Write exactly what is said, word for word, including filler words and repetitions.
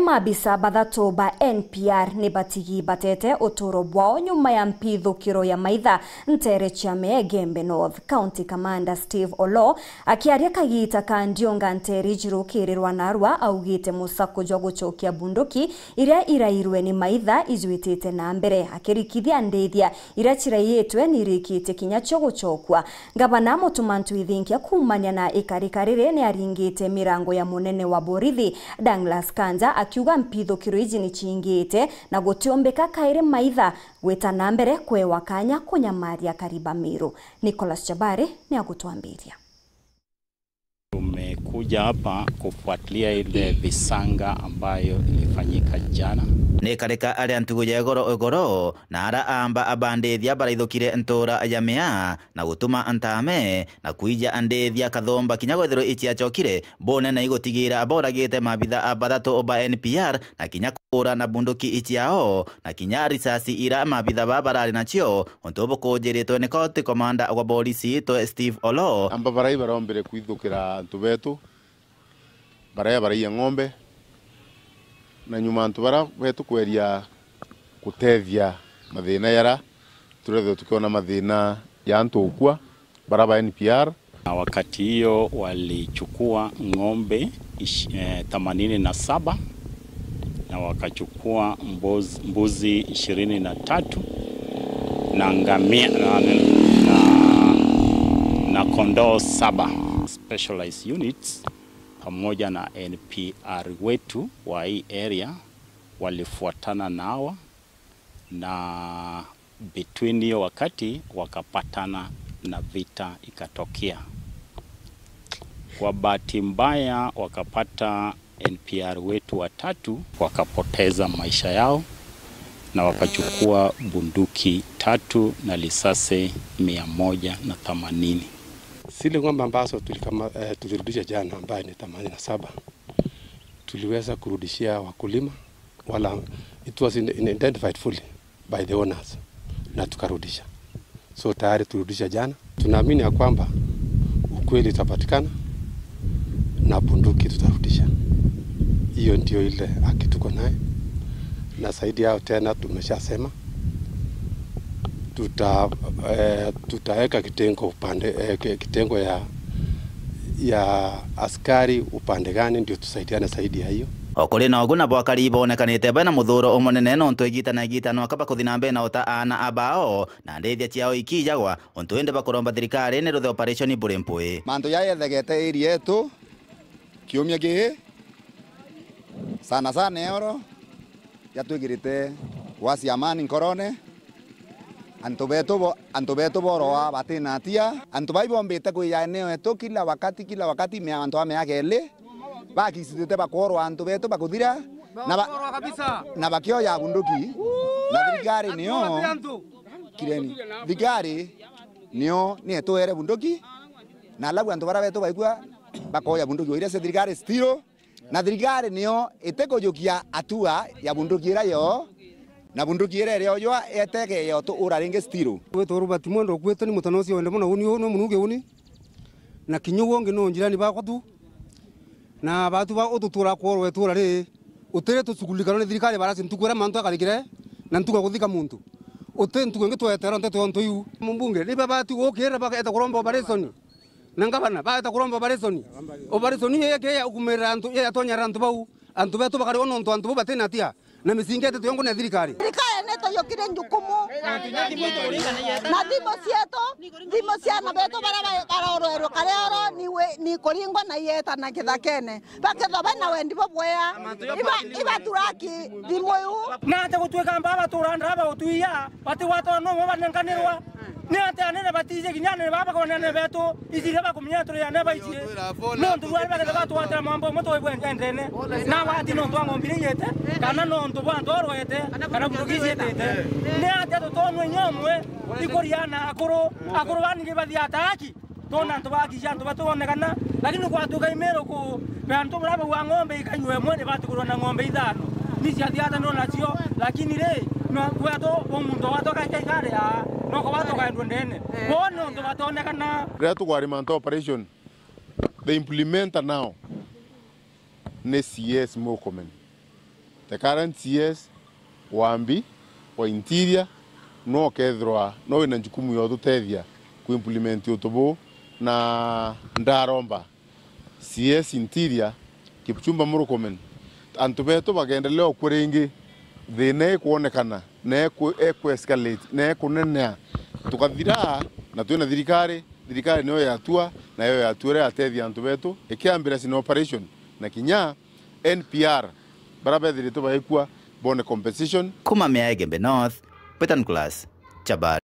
Maabisa bathatu ba N P R ni batigi batete uturo bwao nyuma ya mpithukiro ya maitha ntere cia Mea Igembe North. County Commander Steve Oloo akiaria kagita ka ndiunga ntere ijirukirirwa narua augite musako jwa gucokia bunduki iria irairwe ni maitha ijwitite na mbere, akirikithia ndithia iria ciraiitwe ni irikitie kinya cio gucokua. Ngavana Mutuma M'Ethingia kuumania na ikarika riri ni aringite mirango ya munene wa borithi Douglas Kanja akiuga mpithukiro iji ni ciingite na gutiumbika kairi maitha gwita na mbere kwewa kanya kunyamaria akari ba Meru. Nicholas Jabari ni agutwambiria. Tumekuja hapa kufuatilia ile visanga ambayo ilifanyika jana. Ni karika aria ntugu ya igoro igoro na ara amba abandithia baraithukire ntura ya Mea na gutuma ntame na kwija ndithia kathumba kinya gwethirwa iciacokire bunene igutigira boragite maabitha bathatu ba N P R na kinya kuura na bunduki iciao na kinya risasi ira maabitha ba barari nacio, untu bukujiritwe ni county commander wa borisi itwe Steve Oloo. Amba barai barombire kwithukira antu betu, baria baraiya ng'ombe, na nyuma antu bara betu kweria gutethia mathina yara turethwe tukiona mathina ya antu ukua bara ba N P R. Na wakati hiyo walichukua ng'ombe ish-, eh, themanini na saba, na wakachukua mbuzi, mbuzi ishirini na tatu na ngamia na, na, na kondoo saba. Specialized units pamoja na N P R wetu wa hii area walifuatana na hawa, na between hiyo wakati wakapatana na vita ikatokea. Kwa bahati mbaya wakapata N P R wetu watatu wakapoteza maisha yao na wakachukua bunduki tatu na risasi mia moja na themanini. Zile ng'ombe ambazo tulikama-, eh, tulirudisha jana ambaye ni themanini na saba, tuliweza kurudishia wakulima wala, it was in-, in-, identified fully by the owners, na tukarudisha. So tayari turudisha jana. Tunaamini ya kwamba ukweli utapatikana na bunduki tutarudisha. Hiyo ndio ile haki tuko naye, na zaidi yao tena tumeshasema tuta-, eh, tutaweka kitengo upande, eh, ki-, kitengo ya, ya askari upande gani ndio tusaidiane zaidi ya hiyo. O kuri na ugu nabo akari ibonekanite bena muthuro umunene nontu igita na igita no kaba kuthi na mbere na uta aana abao na ndithia ciao ikijagwa, untu indi bakuromba thirikari ni ruthe operation buri mpwi. Mantu jaya jethegete area yetu kiumia gii, sana sana eoro, jatwikirite wasi amani nkorone. Antu betu bo-, antu betu boroa batina atia. Antu bai bombite kwija eneo yetu kila wakati, kila wakati, mea-, antu a miaka ili, bakisitite bakorwa antu betu bakuthira, na ba-, na bakioya bunduki, na thirikari nio kireni. Thirikari nio ni etuere bunduki, na alafu antu bara betu baigua bakoya bunduki, iria cia thirikari stiro, na thirikari nio itikujukia atua ya bunduki ira yo, na bunduki ira iri ojwa eteke yo tu ura ringi stiro. Gwitwa Robert Mwendo Kwitoni, mutana ucio wende muno uni uu ni munugi uni, na kinya uu ungi no njirani bakwa tu, na batu ba ututura kworwa itura ri. Utiri tucughulikanwa ni thirikari barasi ntuku iria mantu akarikire na ntuku ya kuthika muntu. Uti ntuku ingi tweterwa nteto ya untu iu. Mumbunge ni babati gukira bageta kuromba operation. Na ngavana baeta kuromba operation. Operation iu yeke ya ukumirira antu, ya yatonyerera antu bau. Antu betu bakarigwa nontu antu bau batina atia. Na misingi itetu yongo ni ya thirikari. Thirikari ni tuyukire njukumu. Na thimu cietu, thimu cia ana betu bara ba-, barorwerwe kareoro ni we-, ni kuringwa na ieta na kithakene. Bakethwa bena wendi bubwea, iba-, ibaturaki thimu iu. Na ate gutuika mbaba batura ndara bagutwia, batigwatwa no banenganirwa. Ni ate anene batiji kinya anene baba bakona anene betu, ijire bakumenya turi anene baiji. Nontu bwari bakethwa batwatira mwamba umwe twaibwe ndene. Na wati nontu wa ng'ombe iria iyete, kana nontu bwa antu arwete, kana bunduki iciitite. Ni ate tutonwe inya umwe, ikuriana akuru, akuru baningi bathiata aki. Twona antu bakija antu batu bonekana, lakini gwatuka imero ku, pe antu bara bagua ng'ombe ikanyua imwe ni batukurwa na ng'ombe ithano. Ni cia thiata ndo nacio, lakini ri, no kwetu umuntu watoka kaikare a, no kwa watoka endo ndene. Bo ni untu batonekana. Riria tukwarima antu operation, the implementer now ni C S Murkomen. The current C S wa Mbi wa Interior no kethirwa no wina njukumu ya ututethia ku implement untu buu, na ndaromba C S Interior, Kipchumba Murkomen, antu betu bagendelea ukua ringi, thina ikwonekana na iku-, iku escalate na ikunenea, tukathira na twina thirikari, thirikari niyo yatua, na yo yatua iria yatethia antu betu, ikiambira cina operation na kinya N P R, bara bethiritwe baikua bone compensation. Kuma Meaegembe North, Peter Nicholas, Chabari.